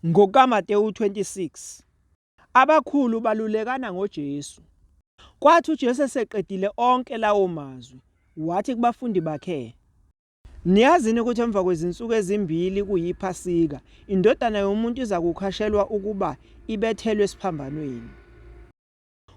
NgokukaMatewu 26, abakhulu balulekana ngoJesu. Kwathi uJesu eseqedile onke lawo mazwi, wathi kubafundi bakhe, Niyazini ukuthi emva kwezinsuku ezimbili kuyiPhasika, iNdodana yomuntu izakukhashelwa ukuba ibethelwe esiphambanweni.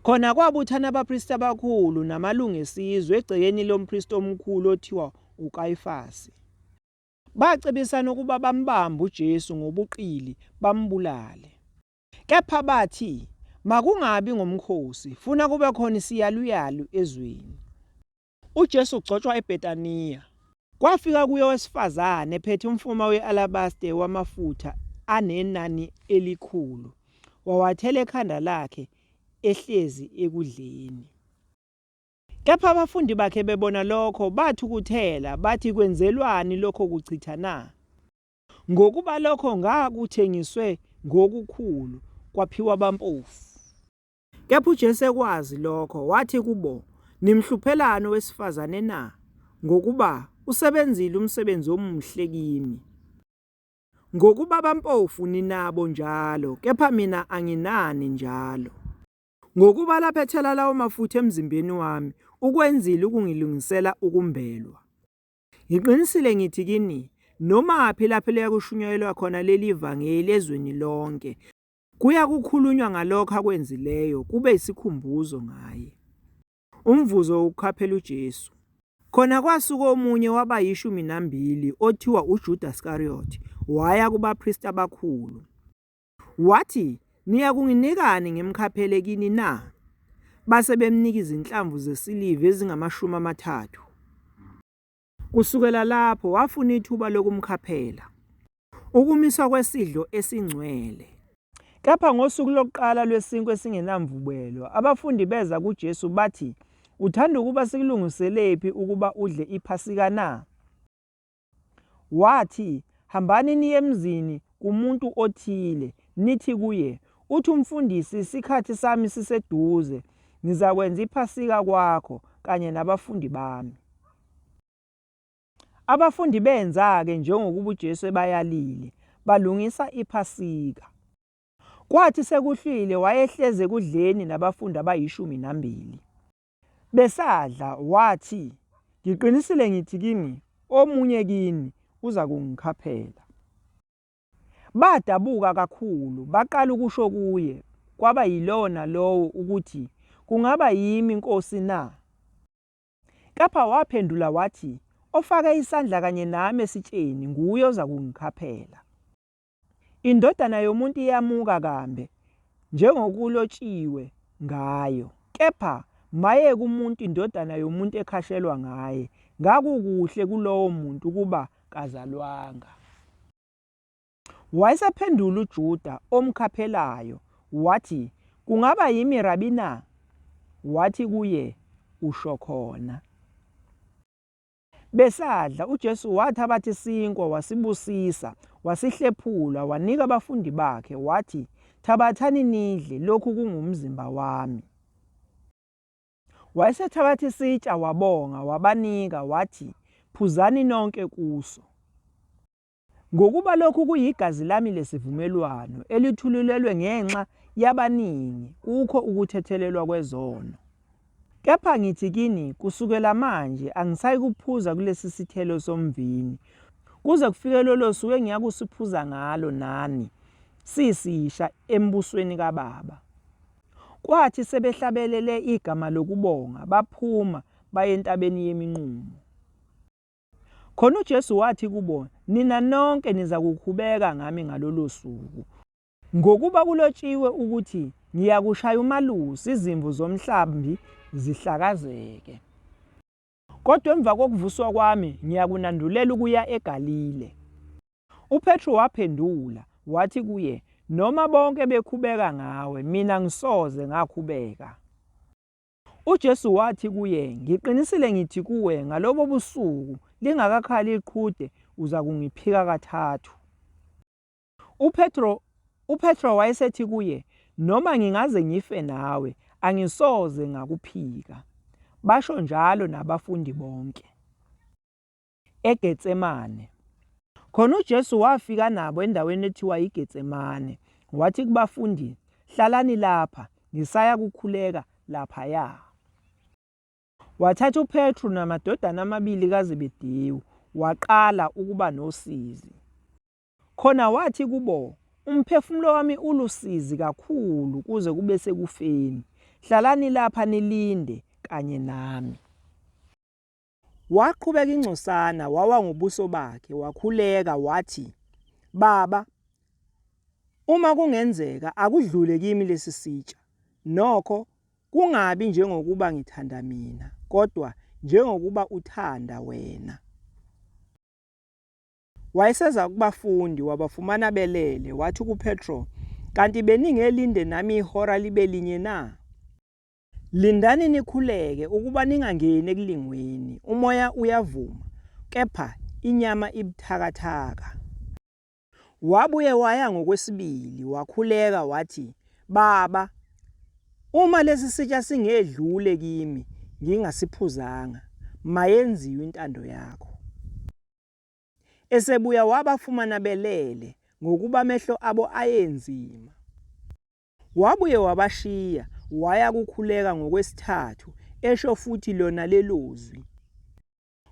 Khona kwabuthana abapristi abakhulu namalungu esizwe egcekeni lompristi omkhulu othiwa uKayifasi. Bacebisana ukuba bambambe uJesu ngobuqili bambulale. Kepha bathi, Makungabi ngomkhosi, funa kube khona isiyaluyalu ezweni. UJesu ugcotshwa eBhetaniya. Kwafika kuye owesifazane ephethe umfuma we-alabaste wamafutha anenani elikhulu, wawathela ekhanda lakhe ehlezi ekudleni. Kepha abafundi bakhe bebona lokho, bathukuthela, bathi, Kwenzelwani lokho kuchitha na? Ngokuba lokho ngakuthengiswe ngokukhulu, kwaphiwa abampofu. Kepha uJesu ekwazi lokho, wathi kubo, Nimhluphelani owesifazane na? Ngokuba usebenzile umsebenzi omuhle kimi. Ngokuba abampofu ninabo njalo, kepha mina anginani njalo. Ngokuba lapho ethela lawo mafutha emzimbeni wami, ukwenzile ukungilungisela ukumbelwa. Ngiqinisile ngithi kini, nomaphi lapho liyakushunyayelwa khona leli vangeli ezweni lonke, Kuyakukhulunywa ngalokho akwenzileyo kube isikhumbuzo ngaye. Umvuzo wokukhaphela uJesu. Khona kwasuka omunye wabayishumi nambili othiwa uJuda Iskariyothi, waya kubapristi abakhulu. Wathi, Niyakunginikani ngimkhaphele kini na? Base bemnika izinhlamvu zesiliva ezingama-30. Kusukela lapho wafuna ithuba lokumkhaphela. Ukumiswa kwesidlo esingcwele. Kepha ngosuku lokuqala lwesinkwa esingenamvubelo, abafundi beza kuJesu bathi, Uthanda ukuba sikulungiselephi ukuba udle iPhasika na? Wathi, Hambani niye emzini kumuntu othile, nithi kuye, Uthi umfundisi, isikhathi sami siseduze, ngizakwenza iPhasika kwakho kanye nabafundi bami. Abafundi benza-ke njengokuba uJesu ebayalile, balungisa iPhasika. Kwathi sekuhlwile wayehlezi ekudleni nabafundi abayishumi nambili. Besadla, wathi, Ngiqinisile ngithi kini, omunye kini uzakungikhaphela. Badabuka kakhulu, baqala ukusho kuye, kwaba yilowo nalowo ukuthi, Kungaba yimi, Nkosi, na? Kepha waphendula wathi, Ofake isandla kanye nami esitsheni nguye ozakungikhaphela. INdodana yomuntu iyamuka kambe, njengokulotshiwe ngayo, kepha maye kumuntu iNdodana yomuntu ekhashelwa ngaye! Ngakukuhle kulowo muntu ukuba kazalwanga. Wayesephendula uJuda, omkhaphelayo, wathi, Kungaba yimi, Rabi, na? Wathi kuye, Usho khona. Besadla, uJesu wathabatha isinkwa, wasibusisa, wasihlephula, wanika abafundi bakhe, wathi, Thabathani nidle, lokhu kungumzimba wami. Wayesethabatha isitsha, wabonga, wabanika, wathi, Phuzani nonke kuso. Ngokuba lokhu kuyigazi lami lesivumelwano, elithululelwe ngenxa yabaningi kukho ukuthethelelwa kwezono. Kepha ngithi kini, kusukela manje angisayikuphuza kulesi sithelo somvini, kuze kufike lolo suku engiyakusiphuza ngalo nani sisisha embusweni kaBaba. Kwathi sebehlabelele igama lokubonga, baphuma baya entabeni yeminqumo. Khona uJesu wathi kubo, Nina nonke nizakukhubeka ngami ngalolo suku, ngokuba kulotshiwe ukuthi, Ngiyakushaya umalusi, izimvu zomhlambi zihlakazeke. Kodwa emva kokuvuswa kwami ngiyakunandulela ukuya eGalile. UPetru waphendula, wathi kuye, Noma bonke bekhubeka ngawe, mina ngisoze ngakhubeka. UJesu wathi kuye, Ngiqinisile ngithi kuwe, ngalobo busuku, lingakakhali iqhude, uzakungiphika kathathu. UPetro uPetro wayesethi kuye, Noma ngingaze ngife nawe, angisoze ngakuphika. Basho njalo nabafundi bonke. EGetsemane. Khona uJesu wafika nabo endaweni ethiwa iGetsemane, wathi kubafundi, Hlalani lapha, ngisaya kukhuleka laphaya. Wathatha uPetru namadodana amabili kaZebedewu, waqala ukuba nosizi. Khona wathi kubo, Umphefumulo wami ulusizi kakhulu kuze kube sekufeni. Hlalani lapha nilinde kanye nami. Waqhubeka ingcosana, wawa ngobuso bakhe, wakhuleka, wathi, Baba, uma kungenzeka, akudlule kimi lesi sitsha. Nokho kungabi njengokuba ngithanda mina, kodwa njengokuba uthanda wena. Wayeseza kubafundi, wabafumana belele, wathi kuPetro, Kanti beningelinde nami ihora libe linye na? Lindani nikhuleke ukuba ningangeni ekulingweni, umoya uyavuma, kepha inyama ibuthakathaka. Wabuye waya ngokwesibili, wakhuleka wathi, Baba, uma lesi sitsha singedlule kimi ngingasiphuzanga, mayenziwe intando yakho. Esebuya wabafumana belele, ngokuba amehlo abo ayenzima. Wabuye wabashiya, waya kukhuleka ngokwesithathu, esho futhi lona lelozwi.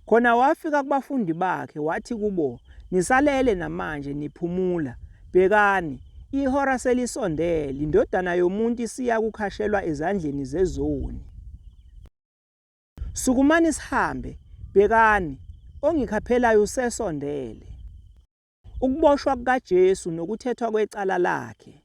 Khona wafika kubafundi bakhe, wathi kubo, Nisalele namanje, niphumula? Bhekani, ihora selisondele, iNdodana yomuntu isiyakukhashelwa ezandleni zezoni. Sukumani sihambe, bhekani, ongikhaphelayo usesondele. Ukuboshwa kukaJesu nokuthethwa kwecala lakhe.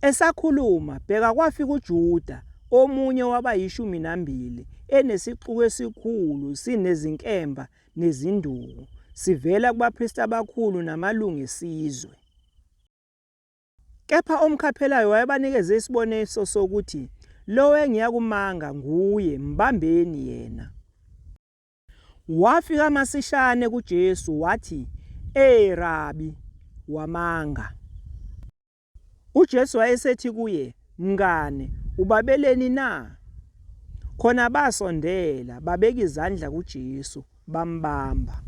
Esakhuluma, bheka kwafika uJuda, omunye wabayishumi nambili, enesixuku esikhulu sinezinkemba nezinduku, sivela kubapristi abakhulu namalungu esizwe. Kepha omkhaphelayo wayebanikeze isiboniso sokuthi, Lowo engiyakumanga nguye, mbambeni yena. Wafika masishane kuJesu wathi, E Rabi, wamanga. UJesu wayesethi kuye, Mngane, ubabeleni na? Khona basondela, babeka izandla kuJesu, bambamba.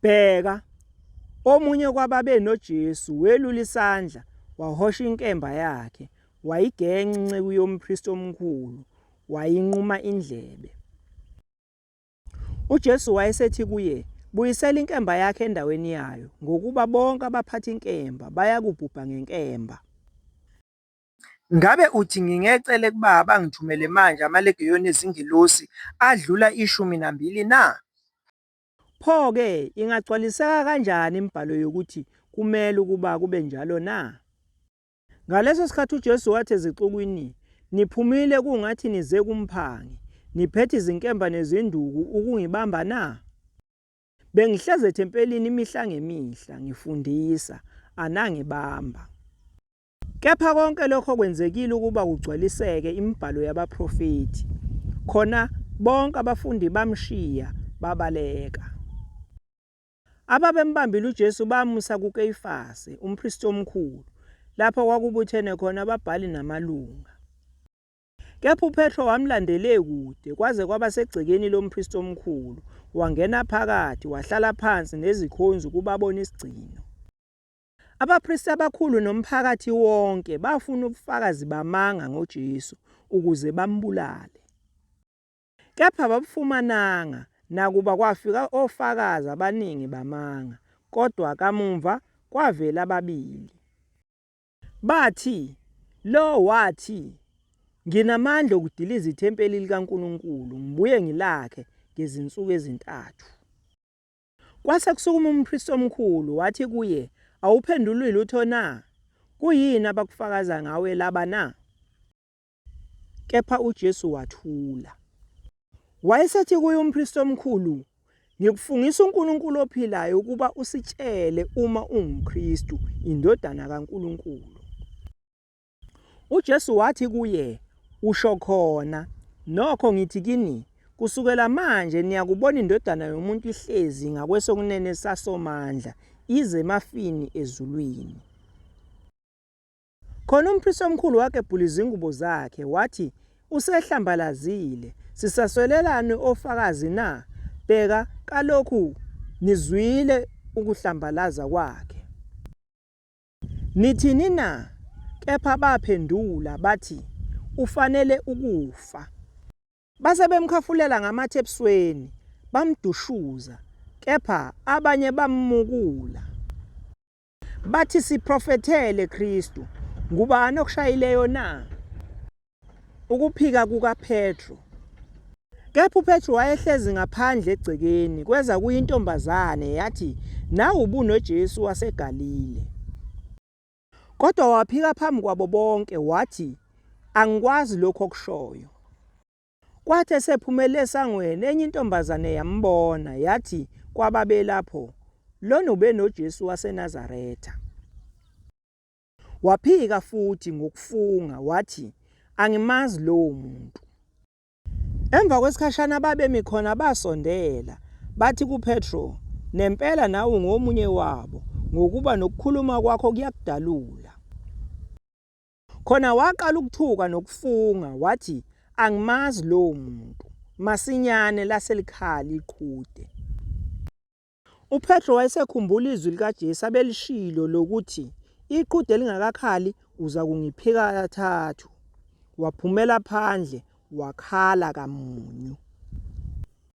Bheka, omunye kwababe noJesu welula isandla, wahosha inkemba yakhe, wayigenca inceku yompristi omkhulu, wayinquma indlebe. UJesu wayesethi kuye, Buyisela inkemba yakho endaweni yayo, ngokuba bonke abaphatha inkemba bayakubhubha ngenkemba. Ngabe uthi ngingecele kuBaba angithumele manje amalegiyoni ezingelosi adlula 12 na? Pho-ke ingagcwaliseka kanjani imibhalo yokuthi kumele ukuba kube njalo na? Ngaleso sikhathi uJesu wathi ezixukwini, Niphumile kungathi nize kumphangi, niphethe izinkemba nezinduku ukungibamba na? Bengihlezi ethempelini imihla ngemihla, ngifundisa, anangibamba. Kepha konke lokho kwenzekile ukuba kugcwaliseke imibhalo yabaprofethi. Khona bonke abafundi bamshiya, babaleka. Ababembambile uJesu bamusa kuKeyifase, umpristi omkhulu, lapho kwakubuthene khona ababhali namalunga. Kepha uPetro wamlandela ekude, kwaze kwaba segcekeni lompristi omkhulu, wangena phakathi, wahlala phansi nezikhonzi ukuba abone isigcino. Abapristi abakhulu nomphakathi wonke bafuna ubufakazi bamanga ngoJesu ukuze bambulale. Kepha ababufumananga, nakuba kwafika ofakazi abaningi bamanga, kodwa kamumva kwavela ababili. Bathi, Lo wathi, Nginamandla okudiliza ithempeli likaNkulunkulu, ngibuye ngilakhe ngezinsuku ezintathu. Kwase kusukuma umpristi omkhulu, wathi kuye, Awuphenduli lutho na? Kuyini abakufakaza ngawe laba na? Kepha uJesu wathula. Wayesethi kuye umpristi omkhulu, Ngikufungisa uNkulunkulu ophilayo ukuba usitshele uma unguKristu, iNdodana kaNkulunkulu. UJesu wathi kuye, Usho khona. Nokho ngithi kini, kusukela manje niyakubona iNdodana yomuntu ihlezi ngakwesokunene saSomandla, ize emafini ezulwini. Khona umpristi omkhulu wakebhula izingubo zakhe, wathi, Usehlambalazile, sisaswelelani ofakazi na? Bheka, kalokhu Nizwile ukuhlambalaza kwakhe. Nithini na? Kepha baphendula bathi, Ufanele ukufa. Base bemkhafulela ngamathe ebusweni, bamdushuza, kepha abanye bammukula. Bathi, Siprofethele, Kristu, ngubani okushayileyo na? Ukuphika kukaPetru. Kepha uPetru wayehlezi ngaphandle egcekeni, kweza kuye intombazane, yathi, Nawe ubunoJesu waseGalile. Kodwa waphika phambi kwabo bonke, wathi, Angikwazi lokhu okushoyo. Kwathi esephumele esangweni, enye intombazane yambona, yathi kwababelapho, Lona ubenoJesu waseNazaretha. Waphika futhi ngokufunga, wathi, Angimazi lowo muntu. Emva kwesikhashana ababemi khona basondela, bathi kuPetro, Nempela nawe ungomunye wabo, ngokuba nokukhuluma kwakho kuyakudalula. Khona waqala ukuthuka nokufunga, wathi, Angimazi lowo muntu. Masinyane lase likhala iqhude. UPetro wayesekhumbula izwi likaJesu abelishilo lokuthi, Iqhude lingakakhali uzakungiphika kathathu. Waphumela phandle wakhala kamunyu.